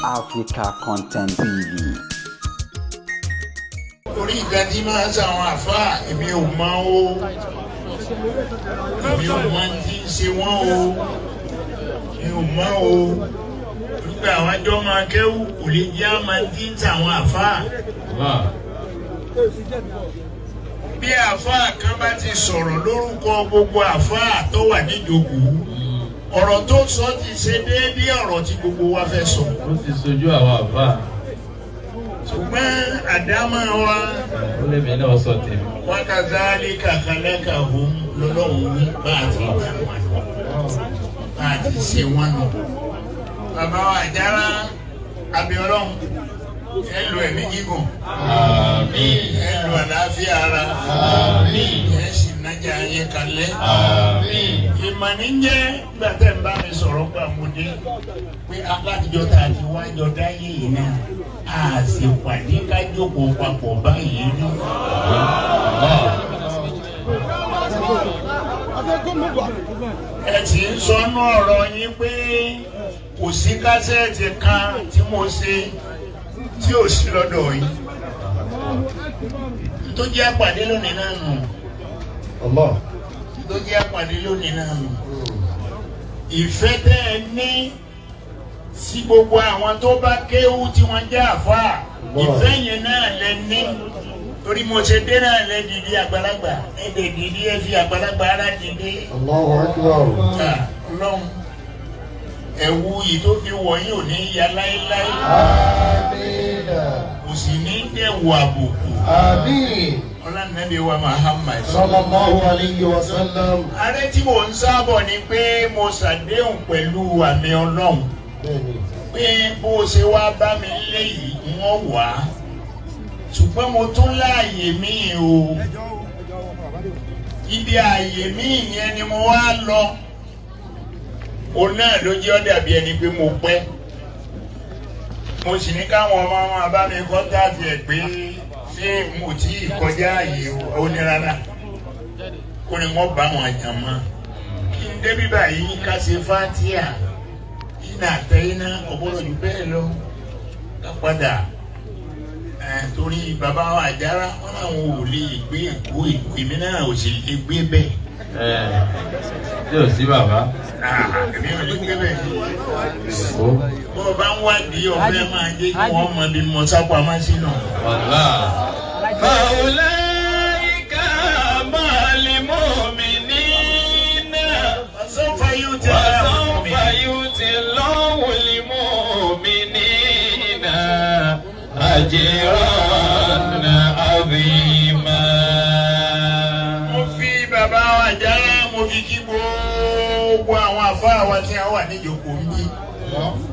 Africa Content TV. Torí nǹkan tí máa ń sàwọn àfáà, èmi ò mọ o, èmi ò mọ tí ń ṣe wọ́n o, èmi ò mọ o. Nígbà àwọn àjọ máa kẹ́wù kò lè jẹ́ àmọ́ tí ń sàwọn àfáà. Bí àfáà kan bá ti sọ̀rọ̀ lórúkọ gbogbo àfáà tó wà níjókòó, ọ̀rọ̀ tó sọ ti ṣe déédéé ọ̀rọ̀ tí gbogbo wa fẹ́ sọ. Ó ti sojú àwọn àfáà. Ṣùgbọ́n àdámọ́ wa, Ó lè mí náà sọ tèmi. Wakazalika khalaqahum lọ́lọ́run wí, bá a ti dá wọn, bá a ti ṣe wọn nù. Bàbá wa Àjàrà Abíọ́lọ́hún, ẹ lo ẹ̀mí gígùn. Àmín. Ẹ lo àlàáfíà ara. Àmín. Ẹ sì nájà yẹn kalẹ̀. Àmín. Ìmọ̀ni ń jẹ́ gbàtẹ́ ń bá mi sọ̀rọ̀ gbà mo dé pé alátijọ́ tá a ti wájọ dáyé yìí náà, a sì pàdé ká jókòó papọ̀ báyìí ní. Ẹ ti ń sọnú ọ̀rọ̀ yín pé kò sí kásẹ̀tì kan tí mo ṣe tí ò sí lọ́dọ̀ yín tó jẹ́ àpàdé lónìí náà nù, tó jẹ́ àpàdé lónìí náà nù. Ìfẹ́ tẹ́ ẹ ní sí gbogbo àwọn tó bá kéwú tí wọ́n jẹ́ àfáà, ìfẹ́ yẹn náà lẹ ní, torí mo ṣe dé náà lẹ dìde àgbàlagbà, ẹ dẹ̀ dìde, ẹ fi àgbàlagbà ara dìde. Allahu Akbar. Ọlọ́run, ẹ̀wù yìí tó fi wọ̀nyí ò ní ya láéláé. Àmín. Kò sì ní dẹ̀wù àbùkù. Àmín. Ọlànàbí wa Muhammad. Sallallahu alayhi wa sallam. Ààrẹ tí mò ń sábọ̀ ni pé mo ṣàdéhùn pẹ̀lú àmì Ọlọ́run Bẹ́ẹ̀ni. pé bó o ṣe wá bá mi léyìí, wọ́n wá, ṣùgbọ́n mo tún láàyè míì o. Ibi ààyè míì yẹn ni mo wá lọ. Òun náà ló jẹ́ ó dàbí ẹni pé mo pẹ́. Mo sì ní káwọn ọmọ máa bá mi kọ́ńtàtì ẹ̀ pé ṣé mo tí ì kọjá ààyè o. Ó ní rárá, kó ní wọ́n bá wọn jàn mọ́ kí n débi báyìí ká ṣe fátíà iná àtẹ iná ọ̀gbọ́dọ̀ jù bẹ́ẹ̀ lọ, ká padà ẹ̀ torí bàbá wa Àjàrà wọn làwọn ò lè gbé Èkó. Èkó èmi náà ò sì lè gbé bẹ́ẹ̀. Ẹ tí ò sí bàbá. Ah, èmi ò lè gbé bẹ́ẹ̀. Èkó. Bó o bá ń wádìí, ọ̀fẹ́ máa jẹ́ kí wọ́n mọ bí mo sápamọ́ sínú. Wàlá. فأولئك مع المؤمنين. Sọ́fà yóò tẹ وسوف يؤتي الله المؤمنين أجرا عظيما. Mo fi bàbá wa Àjàrà, mo fi kí gbogbo àwọn àfáà wa tí a wà níjókòó ń bí.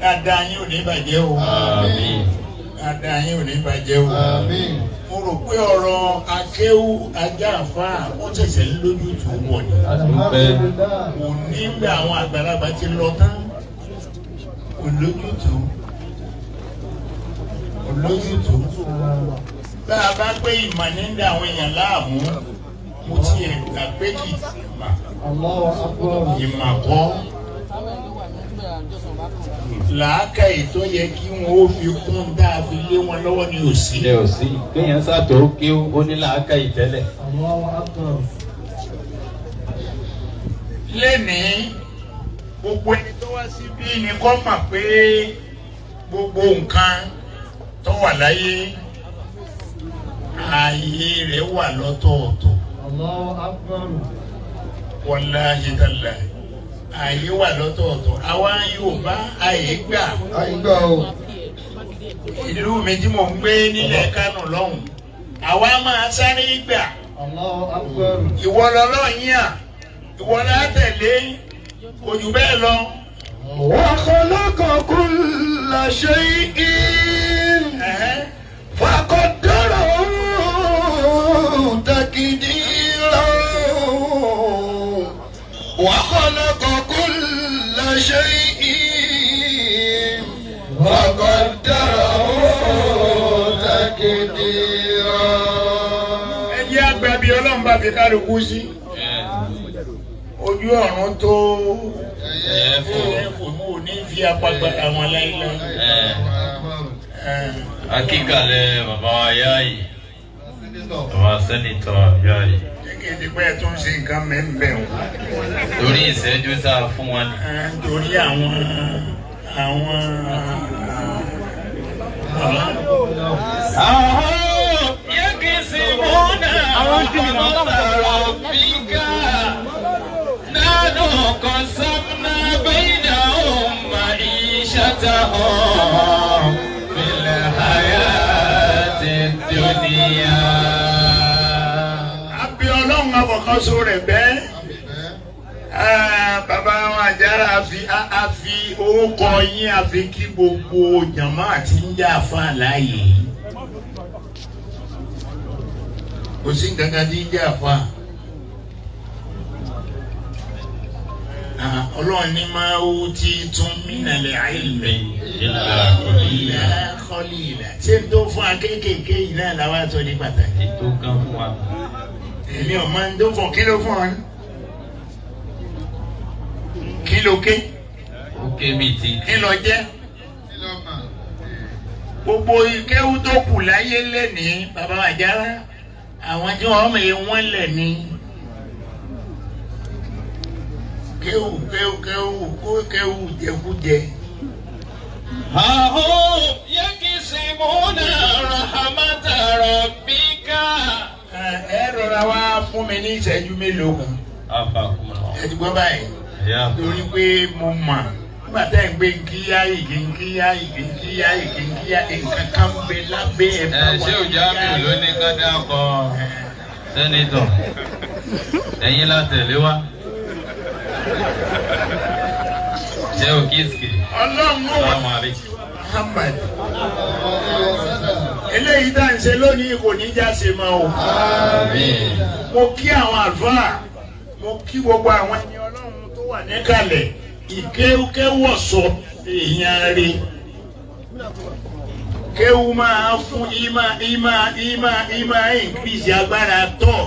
Dáadáa yín ò ní bàjẹ́ o. Àmín. Dáadáa yín ò ní bàjẹ́ o. Àmín. Mo rò pé ọ̀rọ̀ akéwú ajá àfáà, wọ́n ṣẹ̀ṣẹ̀ ń lójú tó wọ̀ ni. Alhamdulillah. Kò ní gbà àwọn àgbàlagbà ti lọ tán. Kò lójútùú. Kò lójútùú. Bá a bá gbé ìmọ̀ ní ń da àwọn èèyàn láàmú, mo tiẹ̀ gbà pé kì í mà Allahu Akbar. Ìmọ̀ kọ́. Làákàyè tó yẹ kí wọn ó fi kún tá a fi lé wọn lọ́wọ́ ni ò sí. Ilé ò sí. Kéèyàn sàtó kí ó ní làákàyè tẹ́lẹ̀. Allahu Akbar. Lénìí, gbogbo ẹni tó wá síbí ni kó mọ̀ pé gbogbo nǹkan tó wà láyé, ààyè rẹ̀ wà lọ́tọ̀ọ̀tọ̀. Allahu Akbar. Wàláhì tàláhì, ààyè wà lọ́tọ̀ọ̀tọ̀. Àwa Yorùbá àyè gbà. Àyígbà o. Ìlú mi tí mò ń gbé nílẹ̀ Kánò lọ́hùn, àwa máa sáré gbà. Allahu Akbar. Ìwọ lọ́lọ́ yín à, ìwọ la tẹ̀lé, kò jù bẹ́ẹ̀ lọ. وخلق كل شيء Ẹ̀hẹ́n. فقدره تقديرا. وخلق كل شيء فقدره تقديرا. Ẹ jẹ́ àgbà bí Ọlọ́run bá fi kálukú sí. Ojú ọ̀run tó Ẹyẹ fò. ẹyẹ fò, mú ò ní fi apá gbára wọn láéláé. Ẹ. Akíkalẹ̀ bàbá wa Yáyì. Bàbá sẹ́nitọ̀ Yáyì. Kí ni pé ẹ tún ṣe nǹkan mẹ́ńbẹ̀ o? Torí ìṣẹ́jú tá a fún wa ni. Torí àwọn. يقسمون رحمة ربك نحن قسمنا بينهم معيشتهم في الحياة الدنيا. Àbí Ọlọ́run àbọ̀kọ́sọ rẹ̀ bẹ́ẹ̀. Bàbá wa Àjàrà a fi orúkọ yín a fi kí gbogbo jàmá àti ń jà fún àláyé. Kò sí nǹkan kan tí ń jà fún à. Ọlọ́run ní máa ó ti tún mínàlẹ̀ àìlè ìlà kọ́lì ìlà. Ṣé n tó fún wa kéékèèké yìí náà làwọn aṣọ ní pàtàkì? Ètò kan fún wa. Èmi ò máa ń tó fún kí ló fún ọ ní? Kí ló ké? Ó ké mi ti. Kí ló jẹ́? Gbogbo ìkéwú tó kù láyé lẹ́nìí, bàbá Àjàrà, àwọn tí wọ́n mọ̀ wọ́n lẹ̀ ní. Kéwù kéwù kéwù kó kéwù jẹkújẹ. أهم يقسمون رحمة ربك. Ẹ rọra wá fún mi ní ìṣẹ́jú mélòó kan. Ẹ ti gbọ́ báyìí. Torí pé mo mọ̀ nígbà tá ẹ̀ ń gbé nkíyá ìgé nkíyá ìgé nkíyá ìgé nkíyá nǹkan kan bẹ lábẹ́ ẹ̀ bá wà. Ṣé òjá mi ló ní ká dákọ sẹ́nitọ̀ ẹ̀yin la tẹ̀lé wa ṣé o kìsìkì. Ọlọ́run wà Muhammad eléyìí tá à ń ṣe lónìí kò ní já ṣe mọ́ o. Mo kí àwọn àlùfáà, mo kí gbogbo àwọn ẹni Ọlọ́run tó wà níkàlẹ̀. Ìkéwúkéwọ̀sọ èèyàn rí kéwú máa fún ìmá ìmá ìmá ìmá ìnkírísì agbára tọ́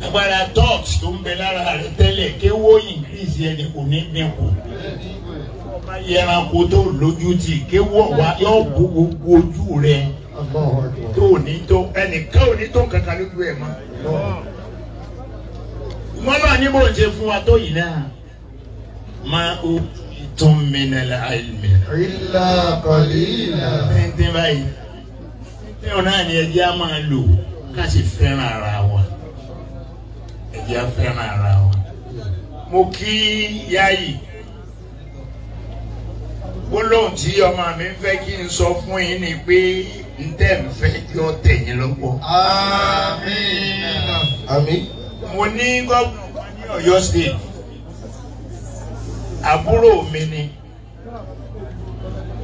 agbára tọ́ọ̀t tó ń bẹ lára rẹ tẹ́lẹ̀ kéwú ìnkírísì ẹni kò ní dínkù. Ọba yẹranko tó lójú tì kéwú ọ̀wá yóò bó gbogbo ojú rẹ tó ní tó ẹnìkan ò ní tó kankan lójú ẹ̀ mọ́. Wọ́n náà ní bó ń ṣe fún wa tó yìí náà. Ma utitum minal ilmi. Illa qalila. Tẹ́ntẹ́n báyìí. Tẹ́ntẹ́n náà ni ẹjẹ́ á máa lò ká sì fẹ́ràn ara wa. Ẹjẹ́ á fẹ́ràn ara wa. Mo kí Yáyì. Gbólóhùn tí ọmọ mi ń fẹ́ kí n sọ fún yín ni pé n tẹ́ ń fẹ́ kí ọ tẹ̀yìn lọ́pọ̀. Àmín. Àmín. Mo ní gómìnà ní Ọ̀yọ́ State, àbúrò mi ni,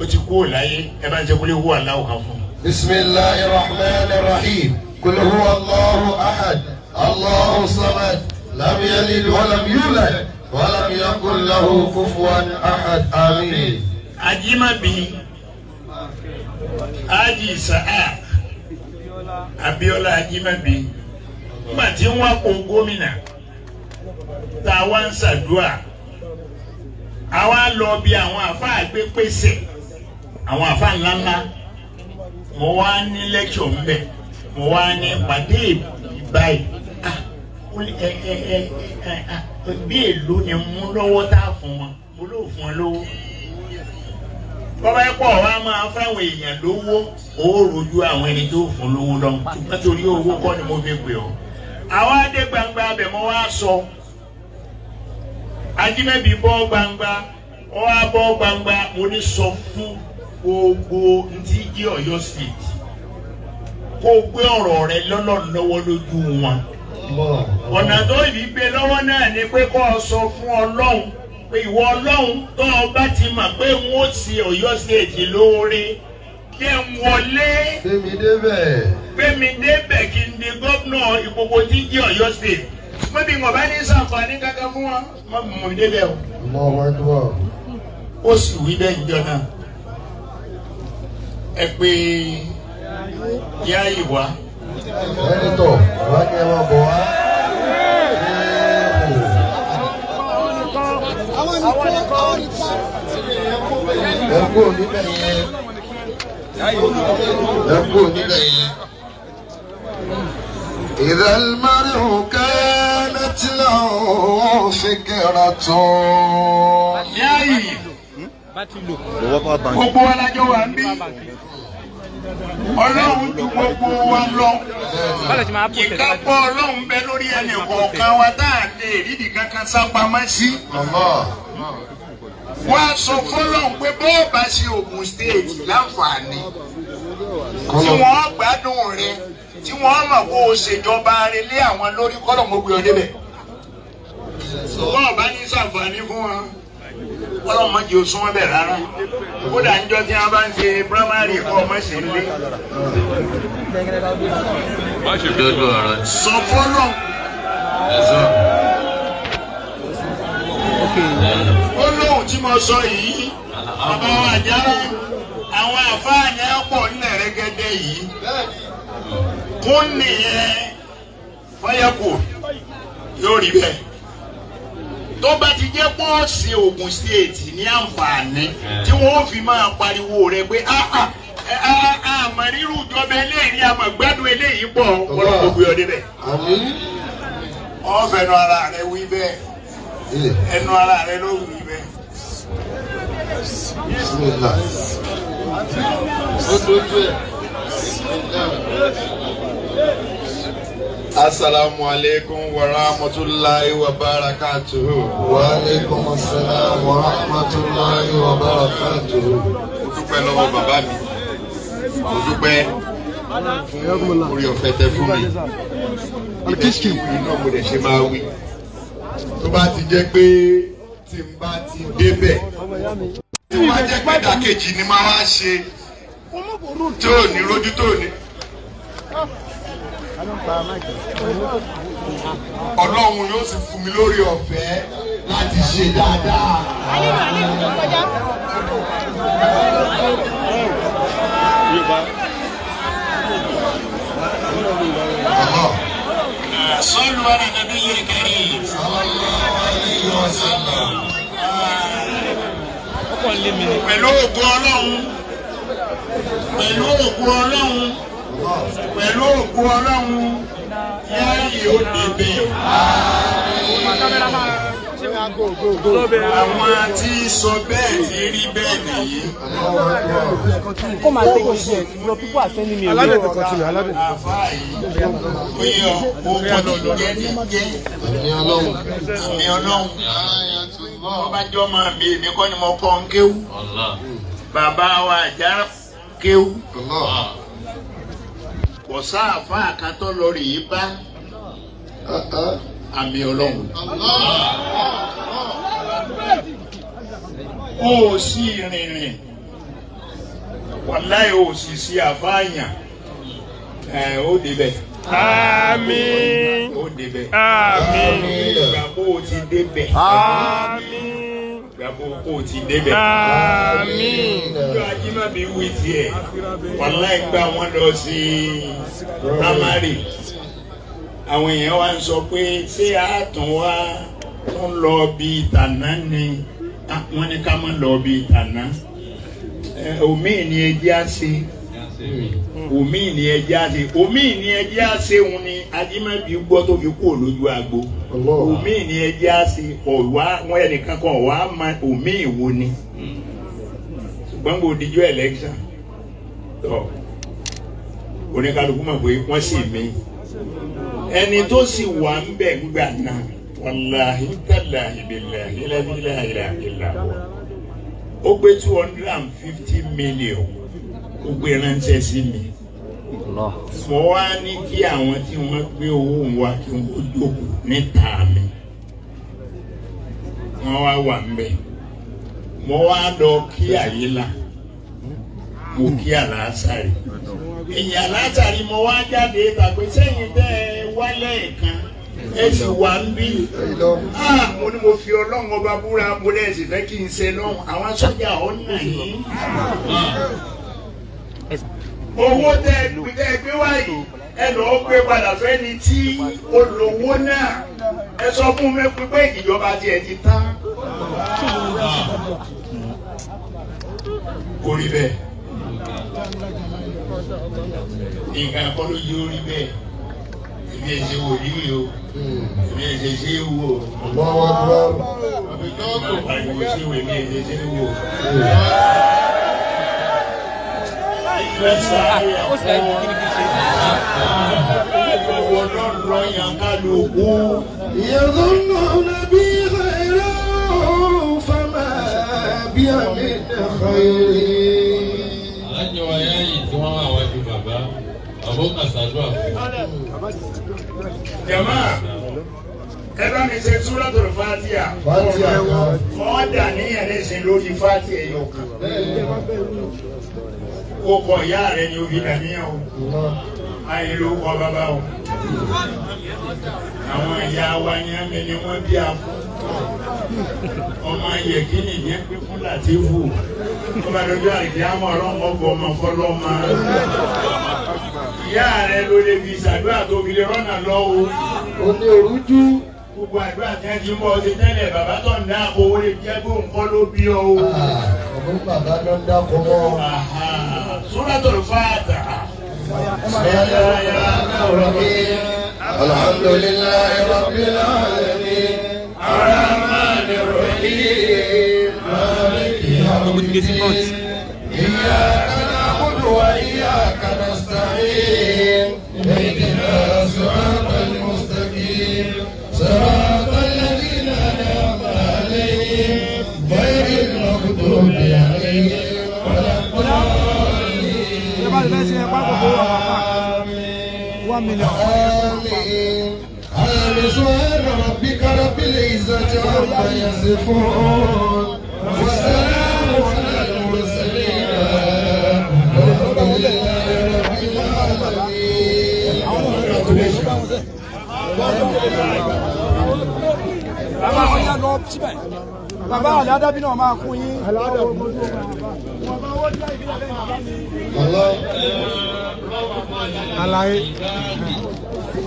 ó ti kúrò láyé, ẹ bá ń ṣe kúlé wúwà láwù kan fún un. Bismillahir Rahmanir Rahim. Qul huwa Allahu ahad, Allahu samad, lam yalid wa lam yulad, wa lam yakun lahu kufuwan ahad. Àmín. Ajimabi Aji Isaac Abiola Ajimabi nígbà tí wọ́n kó gómìnà tá a wá ń ṣàdúrà àwa lọ bí àwọn àfáà gbé pèsè àwọn àfáà ńláńlá mo wá ní lẹ́kṣọ̀ ńbẹ̀ mo wá ní pàdé báyìí bí èlò ni mú lọ́wọ́ tá a fún wọn mo lóò fún wọn lówó bọ́bá ẹ̀ pọ̀ wá máa fáwọn èèyàn lówó ó rojú àwọn ẹni tó fún lówó lọ ṣùgbọ́n torí owó kọ́ ni mo fi pè ọ́. Àwa dé gbangba abẹ mo wá sọ Ajímẹ̀bí bọ́ gbangba ó wá bọ́ gbangba mo ní sọ fún gbogbo ntí jí Ọ̀yọ́ State kó gbé ọ̀rọ̀ rẹ lọ́lọ́run lọ́wọ́ lójú wọn. Ọ̀nà tó yìí gbé lọ́wọ́ náà ni pé kó o sọ fún Ọlọ́run pé ìwọ Ọlọ́run tó o bá ti mọ̀ pé n ó ṣe Ọ̀yọ́ State lóore kí n wọlé. Gbémi débẹ̀. Gbémi débẹ̀ kí n di gómìnà ìgbogbo tí jí Ọ̀yọ́ State. Mọ́bí wọn bá ní sàǹfààní kankan fún wọn. Má mú mi débẹ̀ o. Allahu Akbar. Ó sì wí bẹ́ẹ̀ níjọ́ náà. Ẹ pé Yáyì wá. Sẹ́nitọ̀, wá ní ẹ máa bọ̀ wá. Ẹ kú níbẹ̀ yẹn. Ẹ kú níbẹ̀ yẹn. إذا المرء كانت له فكرة. Yáyì gbogbo wa lájọ wà ń bí. Ọlọ́run ju gbogbo wa lọ. Ìkápọ̀ Ọlọ́run bẹ lórí ẹnì kọ̀ọ̀kan wa tá a lè rídìí kankan sápamọ́ sí. Allah. Wá sọ fọlọ́run pé bọ́ọ̀ bá ṣe Ògùn State láǹfààní tí wọ́n gbádùn rẹ, tí wọ́n mọ̀ kó o ṣèjọba rẹ lé àwọn lórí, kọ́lọ̀ mo gbé ọ débẹ̀. Bọ́ọ̀ bá ní ṣàǹfààní fún wọn, kọ́lọ̀ mọ́ jẹ́ o súnmọ́ bẹ̀ rárá. Kódà níjọ́ tí wọ́n bá ń ṣe primary kọ́ ọmọ ṣe ń lé. Dodo ọ̀rọ̀ ni. Sọ fọlọ́run. Ẹ̀sọ́. Ó lóhùn tí mo sọ yìí, bàbá wa àjàrà, àwọn àfáà yẹn pọ̀ nílẹ̀ rẹ́gẹ́dẹ́ yìí. Kún nìyẹn fọyẹ́kù yóò rí bẹ́ẹ̀. Tó bá ti jẹ́ pọ́ọ̀sì Ògùn State ní àǹfààní tí wọ́n fi máa pariwo rẹ̀ pé àmọ́ rírú ìjọba eléyìí, àmọ́ gbádùn eléyìí pọ̀, ọlọ́pàá gbé ọ débẹ̀. Àmín. Ọ fẹnu ara rẹ wí bẹ́ẹ̀, ẹnu ara rẹ ló wí bẹ́ẹ̀. Bismillah. Ó dojú ẹ̀. Assalamu alaikum wa rahmatulahi wa barakatuhu. Wa alaikum assalam wa rahmatulahi wa barakatuhu. Mo dúpẹ́ lọ́wọ́ bàbá mi. Mo dúpẹ́ fún orí ọ̀fẹ́ tẹ fún mi. Ibẹ̀ náà mo dẹ̀ ṣe máa wí. Tó bá ti jẹ́ pé tí n bá ti débẹ̀, tí wọ́n á jẹ́ pé ìdàkejì ni máa wá ṣe tí ò ní rójú tó ní. Ọlọ́run yóò sì fún mi lórí ọ̀fẹ́ láti ṣe dáadáa. Allah. Sọ́lù ala nabiyil karim. Sallallahu alayhi wa sallam. Pẹ̀lú ògo Ọlọ́run, pẹ̀lú ògo Ọlọ́run, pẹ̀lú ògo Ọlọ́run, Yáyì ó débẹ̀. Àwọn tí sọ bẹ́ẹ̀ ti rí bẹ́ẹ̀ nìyí. Come and take it. Your people are sending me away. Àfáà yìí, ó yẹ owó tí jẹ́ ní jẹ́. Àmín Ọlọ́run. Àmì Ọlọ́run. Wọ́n bá jọ́ máa mi, èmi kọ́ ni mo kọ́ ń kéwú. Allah. Bàbá wa àjàrà kéwú. Allah. Kò sáàfáà kan tó lọ rèé bá àmì Ọlọ́run. Ó sì rìnrìn, wàláì ó sì sí àfáàyàn, ẹ̀ ó débẹ̀. Àmín. Ó débẹ̀. Àmín. Ìgbà bó o ti débẹ̀. Àmín. Ìgbà bó o ti débẹ̀. Àmín. Ìjọ Ajímọ̀bí wí tiẹ̀, wàláì gbà wọ́n lọ sí primary. Àwọn èèyàn wa ń sọ pé ṣé a tún wá tún lọ bí tàná ni? Wọ́n ní ká má lọ bí tàná. Omi ni ẹjẹ́ á ṣe, omi ni ẹjẹ́ á ṣe, omi ni ẹjẹ́ á ṣe òun ni Ajímọ̀bí gbọ́ tó fi kúrò lójú agbo. Omi ni ẹjẹ́ á ṣe ọ̀wá wọn ẹnìkan kan ọ̀wá ma omi ìwo ni. Ṣùgbọ́n kò díjú election tọ́ oníkálukú mọ̀ pé wọ́n sì mí. Ẹni tó sì wà ń bẹ̀ gbà náà, wàláhí tàláhí bíláhí láhí láhí, ó gbé 250 million, ó gbé ránṣẹ́ sí mi. Mo wá ní kí àwọn tí wọ́n gbé owó wa kí wọ́n jókòó níta mi. Wọ́n wá wà ń bẹ̀. Mo wá lọ kí àyílà, mo kí àlàásàrì. Èyàn àlàásàrì mo wá jáde tàbí sẹ́yìn tẹ́ ẹ wálé kan, ẹ sì wà ń bí. Mo ní mo fi Ọlọ́run ọba búra, mo lẹ́ sì fẹ́ kí n ṣe lọ́hùn. Àwọn sọ́jà ọ̀nà yìí. Owó tẹ́ ẹ gbé wá yìí, ẹ lọ́ọ́ gbé padà fẹ́ni tí olówó náà. Ẹ sọ fún mi pé ìjọba tiẹ̀ ti tán. Kò rí bẹ́ẹ̀. Nǹkan kọ́ ló yí orí bẹ́ẹ̀. Èmi ẹ̀ ṣe wòlíì o. Èmi ẹ̀ ṣe ṣé wò o. Allahu Akbar. Pariwo ṣé wò èmi ẹ̀ ṣe ṣé wò o. Ó sì láì kí ni kí n ṣe. Ìwọ náà lọ yàn ká ló kú. يظنون بي خيرا فما بي من خير. Alájọ wa yáyì tí wọ́n wà wájú bàbá, bàbá ó kà sàdúrà fún wọn. Jàmá, ẹ bá mi ṣe Súratul Fatiha. Fatiha kan. Wọ́n dà níyàn lẹ́sìn lórí Fatiha ẹ̀yọ kan. Ó kọ ìyá rẹ̀ ni òbí dàníyàn o. Ayé ló kọ bàbá o. Àwọn ìyá wa yẹn mi ni wọ́n bí a fún. Ọmọ Yẹ̀kínì yẹn pé fún Làtífù. Ó bá dojú àrìkí àmọ́ ọlọ́mọ bọ̀ ọmọ fọlọ́mọ. Ìyá rẹ̀ ló lè fi ṣàdúrà tó fi lè rọ́nà lọ́wọ́. Ó ní òrújú. Gbogbo àdúrà tí wọ́n ti ń bọ̀ ṣe tẹ́lẹ̀ bàbá tó ń dá owó lè jẹ́ pé òun kọ́ ló bí ọ o. Ọ̀bùn bàbá ló ń dáko mọ́. Suratul Fatiha. الحمد لله رب العالمين الرحمن الرحيم مالك يوم الدين إياك نعبد وإياك نستعين اهدنا الصراط المستقيم صراط الذين أنعمت عليهم غير المغضوب عليهم ولا الضالين. آمين. آمين. سبحان ربك رب العزة عما يصفون وسلام على المرسلين والحمد لله رب العالمين. Bàbá ọ̀yá lọ síbẹ̀. Bàbá àládàbí náà máa kún yín. Allah. Àlàyé.